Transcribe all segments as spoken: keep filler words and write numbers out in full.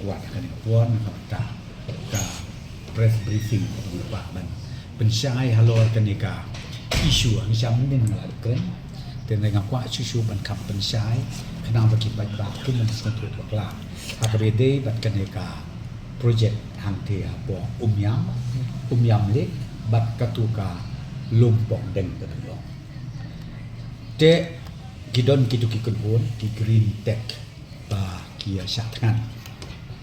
Wat kane ka por na ka bynta ka press briefing kaba nga kwah ban pynshai halor kane ka issue. Hangta mynnin nga la kren, te nga kwah shuh shuh ban kham pynshai khnang ba ki paidbah kin nang sngewthuh bakla ha kaba ïadei bad kane ka project hangta hapoh Umiam, Umiam Lake bad katu ka Lum Pongdeng kaba long. Te ki don kitu ki kynhun ki Green Tech ba ki ïa shah thngan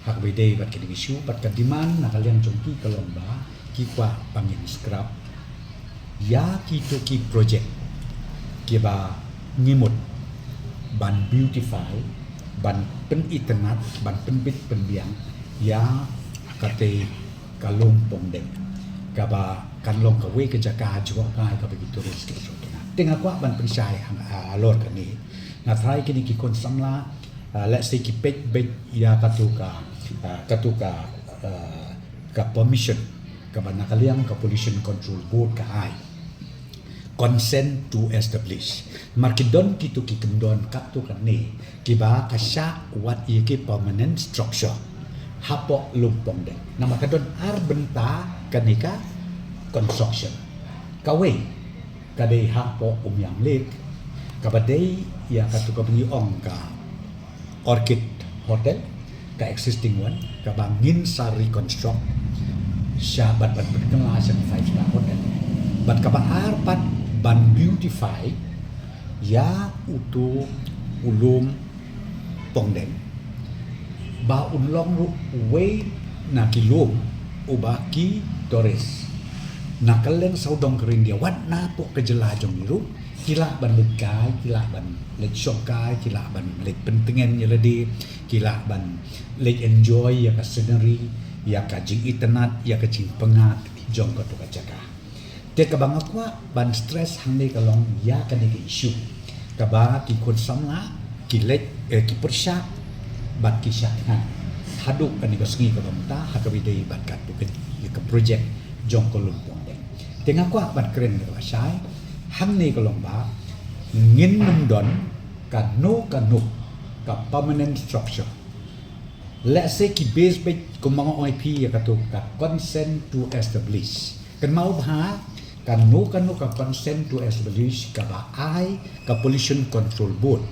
ha kaba ïadei bad kine ki issue, bad ka demand na ka liang jong ki ka long ba ki kwah ba ngin scrap ïa kitu ki project kiba ngi mut ban beautify, ban pynitynnad, ban pynbit pynbiang ïa katei ka Lum Pongdeng kaba kan long kawei ka jaka jngohkai kaba ki tourist ki shu thngan. Te nga kwah ban pynshai hang, ah, halor kane. Nga tharai kine ki khun samla, ah, let's say ki peit beit ïa katu ka, ah, katu ka, ah, ka permission kaba na ka liang ka Pollution Control Board ka ai consent to establish. Namar ki don kitu ki kyndon katto katne kiba ka shah wad ïa ki permanent structure hapoh Lum Pongdeng. Namar ka don ar bynta kane ka construction. Kawei ka dei hapoh Umiam Lake, kaba dei ïa katu kaba ngi ong ka Orchid Hotel, ka existing one, kaba ngin sa reconstruct sha bad ban pynkylla sha ka five star hotel. Bad kaba ar pat ban beautify ïa utu u Lum Pongdeng ba un long ruh uwei na ki lum uba ki tourist na kylleng sawdong ka Ri India, wat na hapoh ka jylla jong ngi ruh, ki lah ban leit kai, ki lah ban leit shongkai, ki lah ban leit pyntngen ïa lade, ki lah ban leit enjoy ïa ka scenery, ïa ka jingitynnad, ïa ka jingpyngngad jong katu ka jaka. Te kaba nga kwah ban stress hangne ka long ïa kane ka issue kaba ki khun samla ki leit, eh, ki pyrshah bad ki shah thngan haduh kane ka sngi kaba mynta ha kaba ïadei bad katu ka, ka project jong ka Lum Pongdeng. Te nga kwah ban kren kaba shai hangne ka long ba ngin nym don kano kano ka permanent structure. Let's say ki base beit kumba nga ong ïa phi ïa katu ka consent to establish. Kynmaw bha, kano kano ka consent to establish kaba ai ka Pollution Control Board,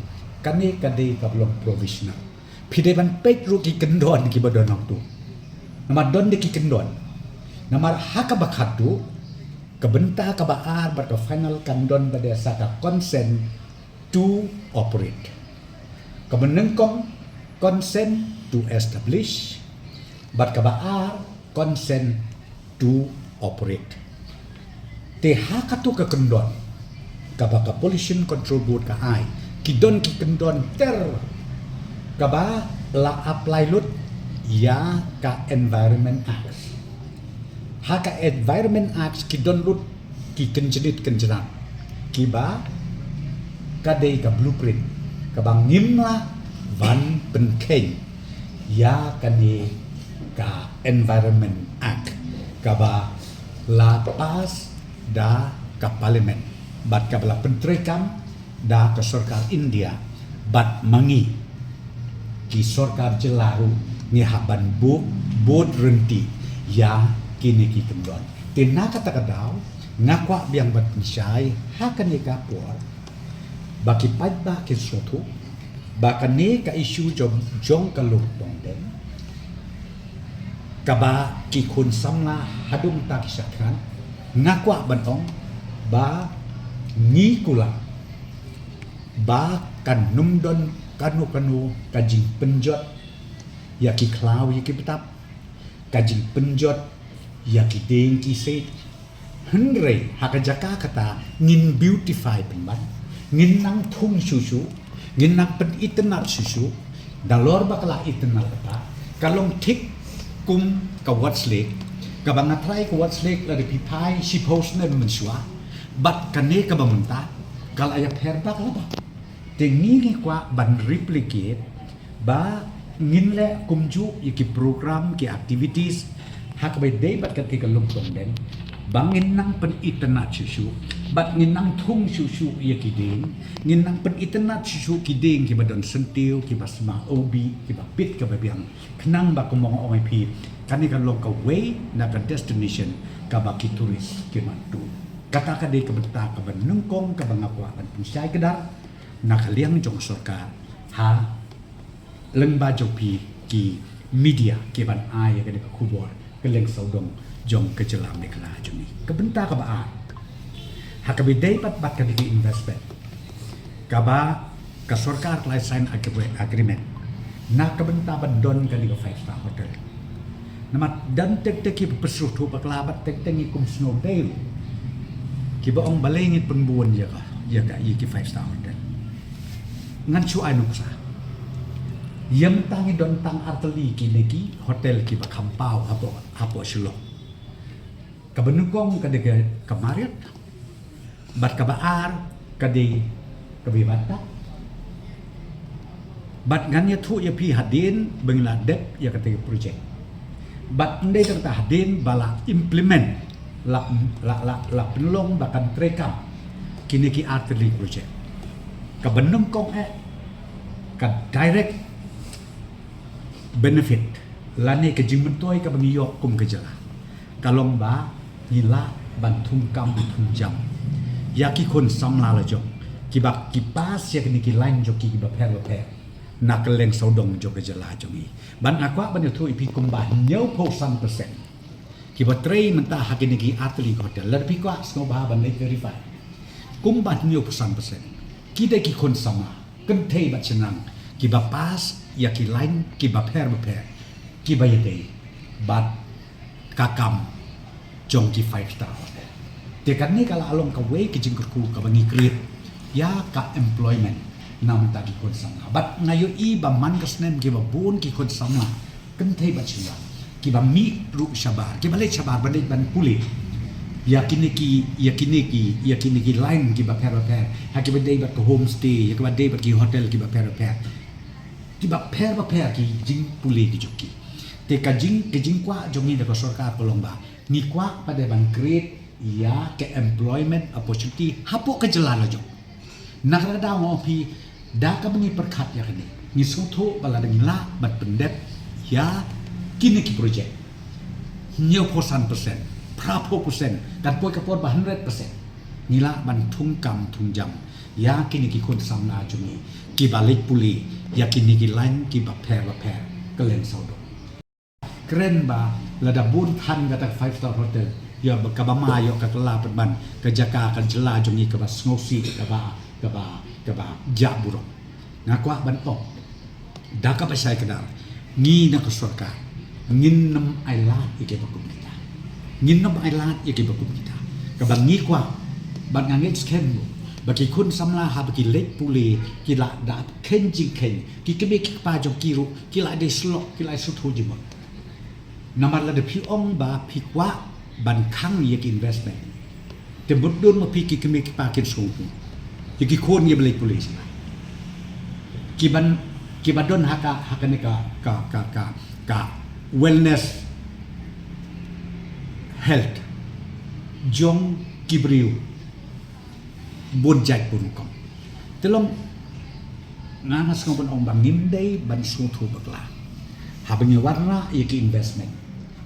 kane ka dei kaba long provisional. Phi dei ban peit ruh ki kyndon kiba don hangtu. Namar don de ki kyndon. Namar ha kaba khatduh, ka bynta kaba ar bad ka final kan don ba dei sa ka consent to operate. Kaba nyngkong consent to establish, bad kaba ar consent to operate. Te ha katu ka kyndon kaba ka Pollution Control Board ka ai, ki don ki kyndon ter kaba la apply lut ïa ka Environment Act. Ha ka Environment Act ki don lut ki kynjnit kynjnat kiba ka dei ka blueprint kaba ngim lah ban pynkheiñ ïa kane ka Environment Act kaba la pass da ka Parliament bad kaba la pyntreikam da ka sorkar India bad ma ngi ki sorkar jylla ruh ngi hap ban bud, bud ryntih ïa kine ki kyndon. Te na kata ka daw nga kwah biang ban pynshai ha kane ka por ba ki paidbah kin sngewthuh ba kane ka issue jong, jong ka Lum Pongdeng kaba ki khun samla haduh mynta ki shah thngan, nga kwah ban ong ba ngi kular ba kan nym don kano kano ka jingpynjot ïa ki khlaw ïa ki btap, ka jingpynjot ïa ki dieng ki siej. Hynrei ha ka jaka kata ngin beautify pynban, ngin nang thung shuh shuh, ngin nang pynitynnad shuh shuh. Nalor ba ka la itynnad kata ka long thik kum ka Ward's Lake, kaba nga tharai ka Ward's Lake lada phi phai shiphew snem mynshuwa bad kane kaba mynta ka la ïapher bak la bak. Te ngi ngi kwah ban replicate ba ngin leh kumjuh ïa ki program, ki activities ha kaba ïadei bad kata ka Lum Pongdeng ba ngin nang pynitynnad shuh shuh, Bad ngin nang thung shuh shuh ïa ki dieng, ngin nang pynitynnad shuh shuh ki dieng kiba don syntiew, kiba sma obi, kiba pit kaba biang. Khnang ba kumba nga ong ïa phi, kane kan long kawei na ka destination kaba ki tourist ki wan tu. Kata ka dei ka bynta kaba nyngkong kaba nga kwah ban pynshai kdar na ka liang jong sorkar ha lyngba jong phi ki media kiban ai ïa kane ka khubor kylleng sawdong jong ka jylla Meghalaya jong ngi. Ka bynta kaba ar, ha kaba ïadei bad, bad kane ka investment kaba ka sorkar ka la sign agre-, agreement na ka bynta ban don kane ka five star hotel. Namar don teng teng kiba pyrshah thuh bakla bad teng teng ngi kum sngewdei ruh, kiba ong balei ngin pynbun ïa ka, ïa ka, ïa ki five star hotel. Ngan shu ai nuksa. Ïa mynta ngi don tang artylli kine ki hotel kiba kham paw hapoh, hapoh Shillong. Kaba nyngkong ka dei ka, ka Marriott. Bad kaba ar ka dei ka Vivanta. Bad ngan ïathuh ïa phi hadien ba ngi la dep ïa kata ka project. Bad ym dei tang kata, hadien ba la implement, la, la, la, la pynlong ba kan treikam kine ki artylli project. Kaba nyngkong eh ka direct benefit lane ka jingmyntoi kaba ngi ïoh kum ka jylla ka long ba ngi lah ban thungkam thungjam ïa ki khun samla la jong kiba ki pass ïa kine ki line jong ki kiba pher bapher na kylleng sawdong jong ka jylla jong ngi. Bad nga kwah ban ïathuh ïa phi kumba hynñiewphew san percent kiba trei mynta ha kine ki artylli ki hotel. Lada phi kwah sngewbha ban leit verify. Kumba hynñiewphew san percent ki dei ki khun samla kynthei bad shynrang kiba pass ïa ki line kiba pher bapher kiba ïadei bad ka kam jong ki five star hotel. Te kane ka la long kawei ka jingkyrkhu kaba ngi create ïa ka employment na bynta ki khun samla. Bad nga ïohi ba man ka snem kiba bun ki khun samla kynthei bad shynrang kiba mih ruh shabar, kiba leit shabar ban leit ban pule ïa kine ki, ïa kine ki, ïa kine ki line kiba pher bapher, ha kiba dei bad ka homestay, ha kiba dei bad ki hotel kiba pher bapher. Kiba pher bapher ki jingpule ki jong ki. Te ka jing, ka jingkwah jong ngi da ka sorkar ka long ba ngi kwah pat de ban create ïa ka employment opportunity hapoh ka jylla la jong. Na kata ka daw nga ong phi, da kaba ngi pyrkhat ïa kane, ngi sngewthuh ba lada ngi lah ban pyndep ïa kine ki project, hynñiewphew san percent, phraphew percent, kan poi ka por ba hundred percent, ngi lah ban thungkam thungjam ïa kine ki khun samla jong ngi kiba leit pule ïa kine ki line kiba pher bapher kylleng sawdong. Kren ba lada bun than kata ka five star hotel, ïa ba kaba ma ïoh ka kylla pynban ka jaka ka jylla jong ngi kaba sngewsih, kaba, kaba, kaba jah burom. Nga kwah ban ong da kaba shai kdar, ngi na ka sorkar ngin nym ailad ïa kiba kum kita. Ngin nym ailad ïa kiba kum kita. Kaba ngi kwah, bad nga ngeit skhem ba ki khun samla haba ki leit pule ki la da kheiñ jingkheiñ, ki kmie ki kpa jong ki ruh ki la dei slok, ki la sngewthuh jingmut. Namar lada phi ong ba phi kwah ban khang ïa ki investment, te mut dun ma phi ki kmie ki kpa kin sngewthuh ïa ki khun ïa ba leit pule sha, kiban, kiba don ha ka, ha kane ka, ka, ka, ka, ka wellness health jong ki briew bun jait bun rukom. Te long, nga, nga sngew ban ong ba ngim dei ban sngewthuh bakla haba ngi wanrah ïa ki investment,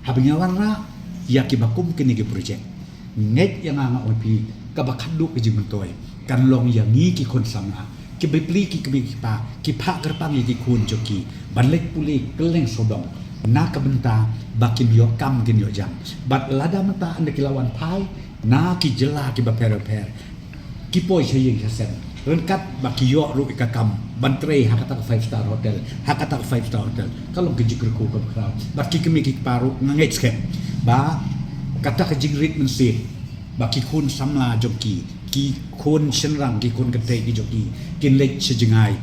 haba ngi wanrah ïa kiba kum kine ki project. Ngeit ïa nga, nga ong ïa phi, kaba khatduh ka jingmyntoi kan long ïa ngi ki khun samla kiba plie ki kmie ki kpa, ki phah kyrpang ïa ki khun jong ki ban leit pule kylleng sawdong na ka bynta ba kin ïoh kam kin ïoh jam. Bad lada mynta ynda ki la wan phai na ki jylla kiba pher bapher, ki poi sha ïing sha sem ryngkat ba ki ïoh ruh ïa ka kam ban trei ha kata ka five star hotel, ha kata ka five star hotel, ka long ka jingkyrkhu kaba khraw. Bad ki kmie ki kpa ruh nga ngeit skhem ba kata ka jingrit mynsiem ba ki khun samla jong ki, ki khun shynrang, ki khun kynthei ki jong ki kin leit sha jngai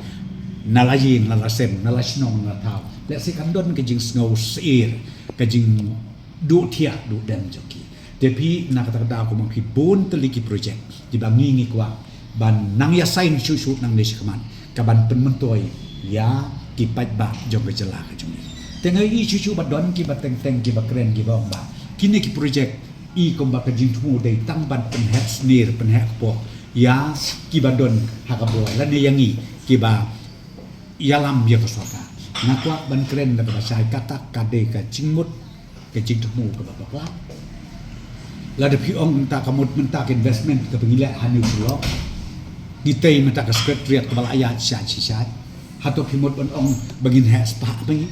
na la ïing na la sem, na la shnong na la thaw, lehse kan don ka jingsngew syier, ka jingduh thiah duh dem jong ki. Te phi, na kata ka daw kumba phi, bun tylli ki project kiba ngi, ngi kwah ban nang ïa sign shuh shuh nangne shakhmat kaban pynmyntoi ïa ki paidbah jong ka jylla ka jong ngi. Te nga ïohi shuh shuh ba don kiba teng teng kiba kren kiba ong ba kine ki project I kumba ka jingthmu dei tang ban pynheh snier, pynheh kpoh ïa kiba don ha ka bor lane ïa ngi kiba ïalam ïa ka sorkar. Nga kwah ban kren da kaba shai, kata ka dei ka jingmut, ka jingthmu kaba bakla. Lada phi ong mynta ka mut mynta ka investment kaba ngi leh ha New Shillong, ngi tei mynta ka secretariat kaba la ïaid shai shai shai. Hato phi mut ban ong ba ngin heh spah ba ngi?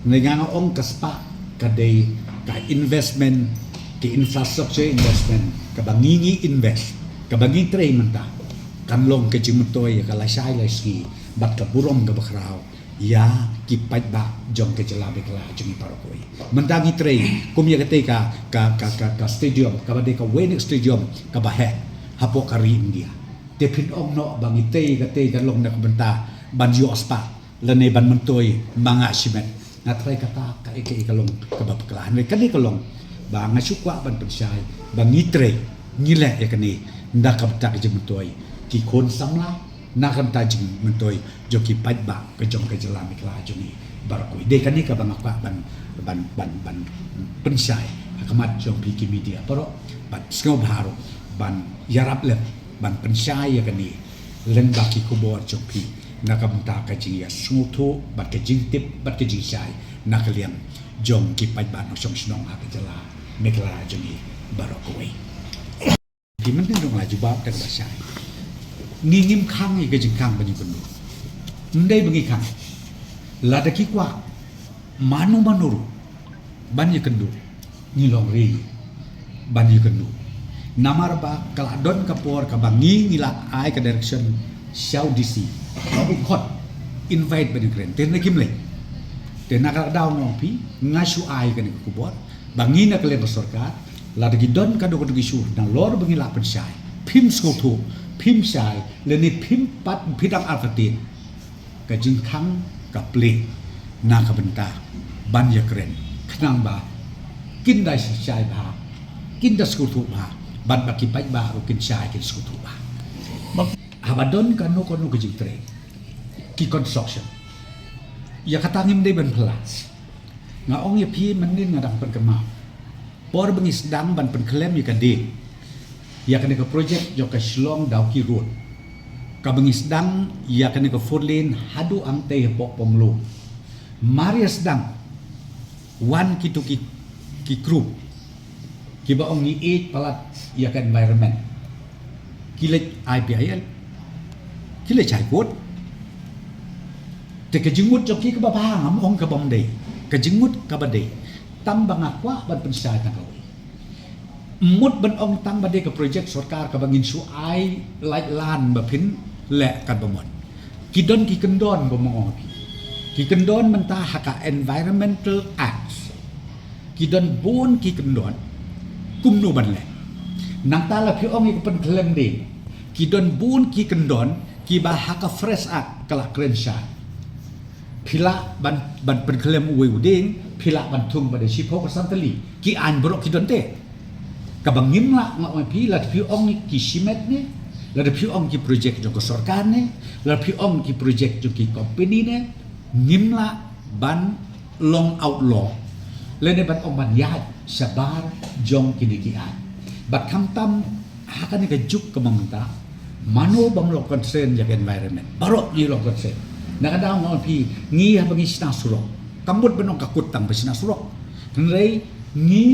Nga nga ong ka spah ka dei ka investment, ka infrastructure investment kaba ngi ngi invest, kaba ngi trei mynta, kan long ka jingmyntoi ïa ka lashai lashisngi bad ka burom kaba khraw ïa ki paidbah jong ka jylla Meghalaya jong ngi baroh kawei. Mynta ngi trei kum ïa katei ka, ka, ka, ka, ka stadium kaba dei kawei na ki stadium kaba heh hapoh ka ri India. Te phin ong noh ba ngi tei katei ka long na ka bynta ban ïoh spah lane ban myntoi ma nga shimet. Nga tharai kata kaei kaei ka long kaba bakla. Hynrei kane ka long ba nga shu kwah ban pynshai ba ngi trei, ngi leh ïa kane na ka bynta ka jingmyntoi ki khun samla, na ka bynta jingmyntoi jong ki paidbah ka jong ka jylla Meghalaya jong ngi baroh kawei. Dei kane kaba nga kwah ban, ban, ban, ban pynshai ha khmat jong phi ki media baroh, ban sngewbha ruh ban ïarap lem ban pynshai ïa kane lyngba ki khubor jong phi na ka bynta ka jingïasngewthuh bad ka jingtip bad ka jingshai na ka liang jong ki paidbah nongshong shnong ha ka jylla Meghalaya jong ngi baroh kawei. Ki mynta dang la jubab da kaba shai. Ngi ngim khang ïa ka jingkhang ban ïakynduh. Ym dei ba ngi khang. Lada ki kwah mano mano ruh ban ïakynduh, ngi long ready ban ïakynduh. Namar ba ka la don ka por kaba ngi ngi la ai ka direction sha u D C ba u khot invite ban ïakren. Te na kim leh. Te na ka daw nga ong phi, nga shu ai kane ka khubor ba ngi na ka level sorkar, lada ki don kano kano ka issue nalor ba ngi lah pynshai, phim sngewthuh, phim shai lane phim pat, phi dang artatien. Ka jingkhang ka plie na ka bynta ban ïakren khnang ba kin da shai bha, kin da sngewthuh bha, bad ba ki paidbah ruh kin shai kin sngewthuh bha. Haba don kano kano ka jingtrei, ki construction, ïa kata ngim dei ban phylla. Nga ong ïa phi mynnin nga dang pynkynmaw, por ba ngi sdang ban pynkhlem ïa ka dieng, ïa kane ka project jong ka Shillong Dawki Road, kaba ngi sdang ïa kane ka four lane haduh hangtei hapoh Ponglo, mar ïa sdang wan kito ki, ki group kiba ong ngi ïeit palat ïa ka environment, ki leit I P I L, ki leit High Court. Te ka jingmut jong ki kaba bha, ngam ong kaba ym dei. Ka jingmut kaba dei, tang ba nga kwah ban pynshai tang kawei. Mut ban ong tang ba dei ka project sorkar kaba ngin shu ai lait lan ba phin leh katba mon. Ki don ki kyndon ba ma ong phi. Ki kyndon mynta ha ka Environmental Act, ki don bun ki kyndon kumno ban leh. Nangta la phi ong ïa ka pynkhlem dieng, ki don bun ki kyndon kiba ha ka Forest Act ka la kren shai. Phi lah ban, ban pynkhlem uwei u dieng, phi lah ban thung ba dei shiphew ka san tylli. Ki aiñ baroh ki don te. Kaba ngim lah, nga ong phi, lada phi ong ki shimet ne, lada phi ong ki project jong ka sorkar ne, lada phi ong ki project jong ki company ne, ngim lah ban long outlaw lane ban ong ban ïaid shabar jong kine ki aiñ. Bad khamtam ha kane ka juk kaba mynta, mano bym long concern ïa ka environment? Baroh ngi long concern. Na ka daw nga ong phi, ngi haba ngi shna surok, kam mut ban ong ka kut tang ba shna surok. Hynrei ngi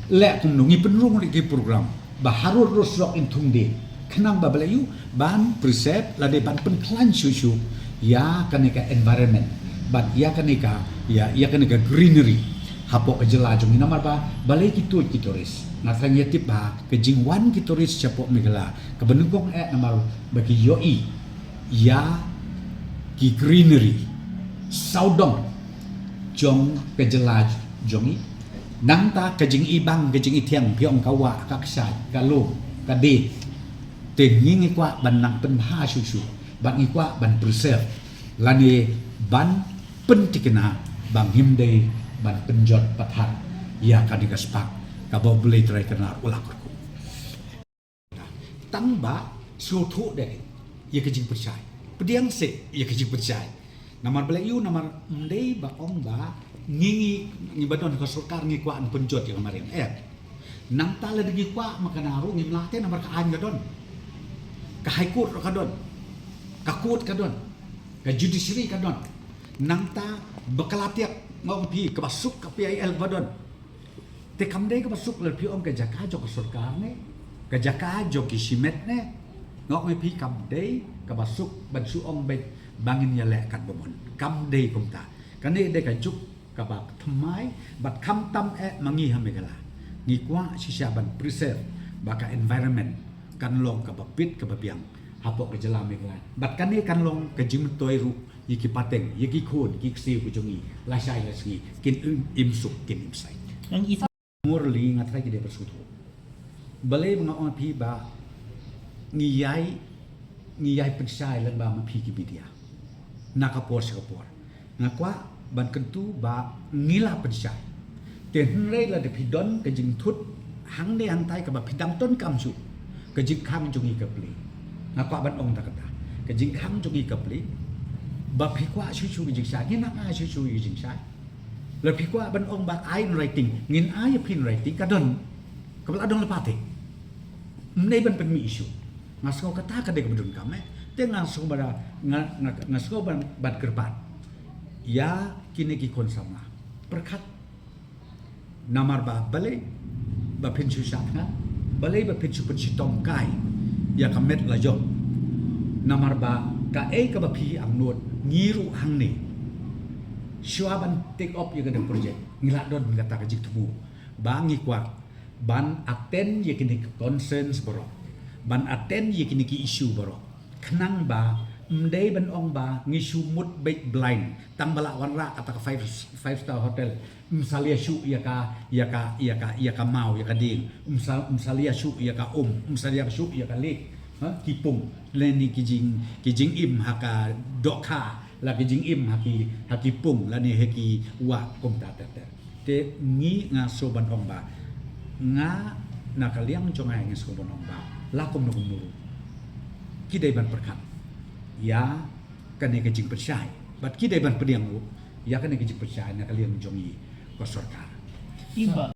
leh kumno? Ngi pynrung ïa ki program ba harud rud surok in thung dieng, khnang ba balei? Ban preserve lane ban pynkhlaiñ shuh shuh ïa kane ka environment bad ïa kane ka, ïa, ïa kane ka greenery hapoh ka jylla jong ngi. Namar ba balei ki tuid ki tourist? Nga thrang ïa tip ba ka jingwan ki tourist shapoh Meghalaya kaba nyngkong eh namar ba ki ïohi ïa ki greenery sawdong jong ka jylla jong ngi. Nangta ka jingibang, ka jingithiang, phi ong ka wah, ka kshaid, ka lum, ka dieng. Te ngi ngi kwah ban nang pynbha shuh shuh, ban, ngi kwah ban preserve lane ban pyntikna ba ngim dei ban pynjot pathar ïa kane ka spah kaba U Blei Trai Kynrad u la kyrkhu. Tang ba sngewthuh de ïa ka jingpynshai. Pdiang seh ïa ka jingpynshai. Namar balei? Namar ym dei ba ong ba ngi, ngi, ngi ba don ka sorkar ngi kwah ban pynjot ïa ka mariang. Eh. Nangta lada ngi kwah ma kane ruh ngim lah te namar ka aiñ ka don. Ka High Court ruh ka don. Ka court ka don. Ka judiciary ka don. Nangta ba ka la tiak nga ong phi kaba suk ka P I L ba don. Te kam dei kaba suk lada phi ong ka jaka jong ka sorkar ne, ka jaka jong ki shimet ne. Nga ong phi kam dei kaba suk ban shu ong beit ba ngin ïaleh katba mon. Kam dei kumta. Kane dei ka juk kaba thymmai, bad khamtam eh ma ngi ha Meghalaya. Ngi kwah shisha ban preserve ba ka environment kan long kaba bit kaba biang hapoh ka jylla Meghalaya. Bad kane kan long ka jingmyntoi ruh ïa ki pateng, ïa ki khun, ki ksiew ka jong ngi, lashai lasngi, kin im, im suk, kin im sai. Morally nga tharai ki dei ba sngewthuh. Balei ba nga ong phi ba ngi ïai, ngi ïai pynshai lem bad ma phi ki media. Na ka por sha ka por. Nga kwah ban kyntu ba ngi la pynshai. Te hynrei lada phi don ka jingthut hangne hangtai kaba phi dang donkam shuh. Ka jingkhang jong ngi ka plie. Nga kwah ban ong da kata. Ka jingkhang jong ngi ka plie. Ba phi kwah shuh shuh ka jingshai. Ngi nang ai shuh shuh ka jingshai. Lada phi kwah ban ong ba ai in writing, ngin ai ïa phi in writing, ka don. Kaba la don lypa te. Ym dei ban pynmih issue. Nga sngew kata ka dei kaba donkam eh. Te nga sngew ba da, nga, nga, nga sngew ban, ban kyrpad ïa kine ki khun samla. Pyrkhat. Namar ba balei ba phin shu shah thngan, balei ba phin shu pynshitom kai ïa ka met la jong. Namar ba kaei kaba phi angnud, ngi ruh hangne. Shuwa ban take up ïa kane ka project, ngi la don kata ka jingthmu ba ngi kwah ban attend ïa kine ki concerns baroh, ban attend ïa kine ki issue baroh. Khnang ba ym dei ban ong ba ngi shu mut beit blind, tang ba la wanrah kata ka five, five star hotel, ym salia shuh ïa ka, ïa ka, ïa ka, ïa ka maw, ïa ka dieng, ym sa, ym salia shuh ïa ka um, ym salia shuh ïa ka lake, ha, ki pung, lane ki jing, ki jingim ha ka dohkha, la ki jingim ha ki, ha ki pung, lane ha ki wah kumta ter ter. Te ngi nga sngew ban ong ba, nga na ka liang jong nga nga sngew ban ong ba la kumno kumno ruh ki dei ban pyrkhat ïa kane ka jingpynshai. Bad ki dei ban pdiang ruh ïa kane ka jingpynshai na ka liang jong ngi ka sorkar. Iba